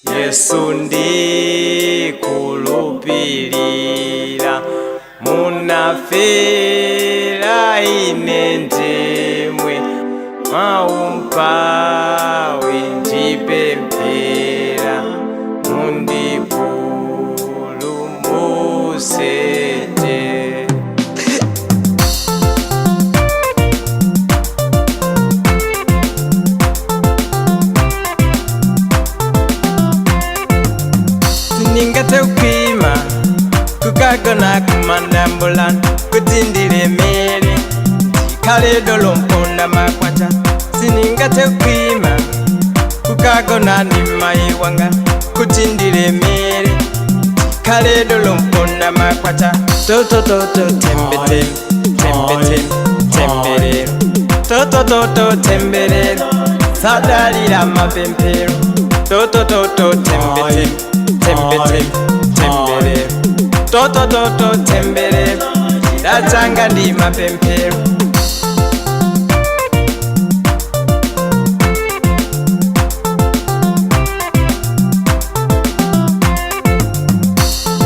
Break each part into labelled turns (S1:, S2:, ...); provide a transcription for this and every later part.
S1: Yesu ndikulupilira, munafera ine ndemwe, maumpawi ndipemphera, mundipulumuse. Sindingathe kukhwima kukagona kumandambulana kuti ndilemere, ndikhale dolo mponda makwacha. Sindingathe kukhwima kukagona ndi mayi wanga kuti ndilemere, ndikhale dolo mponda makwacha. Totototo tembe tembe tembe tembe temberero, totototo temberero, sadalira mapemphero. Totototo tembe tembe tembe tembe temberero, totototo temberero, ndachanga ndi mapemphero.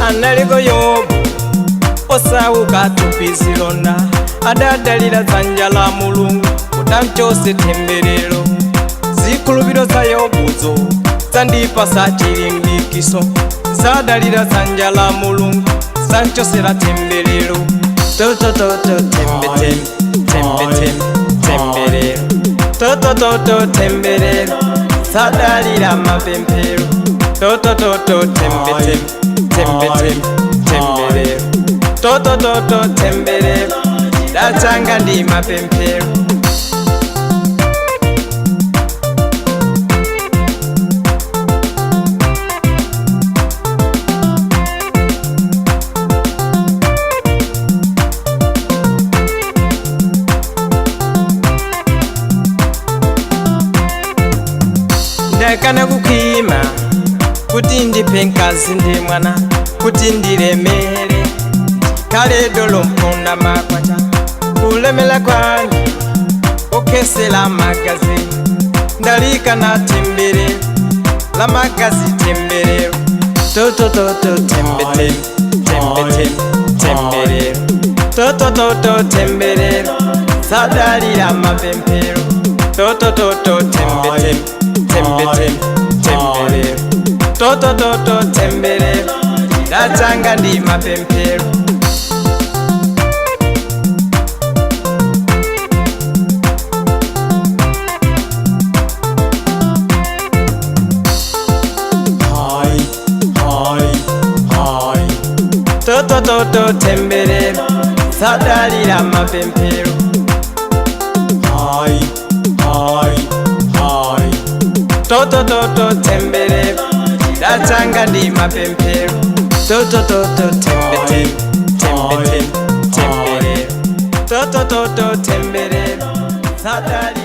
S1: Analiko Yobu osauka tupizilonda, adadalira dzanja la Mulungu kutamchose temberero. Zikhulupiro za Yobuzo zandipasa chilimbikiso, zadalira dzanja la Mulungu zanchosera temberero. Totototo tembe tembe tembe tembe temberero, totototo temberero, sadalira mapemphero. Totototo tembe tembe tembe tembe temberero, totototo temberero, ndachanga ndi mapemphero. Ndakana kukhwima kuti ndiphe mkazi ndi mwana kuti ndilemere, ndikhale dolo mponda makwacha. Kulemela kwanje okhesela magazi, ndalikana temberero la magazi temberero. Totototo tembe tembe tembe tembe temberero, totototo temberero, sadalira mapemphero. Totototo tembe tembe tembe tembe temberero, totototo temberero, ndachanga ndi mapemphero.
S2: Hi, hi, hi.
S1: Totototo temberero, sadalira mapemphero.
S2: Hi, hi, hi.
S1: Totototo temberero, ndachanga ndi mapemphero. Totototo tembe tembe tembe tembe temberero, totototo temberero, sadalira.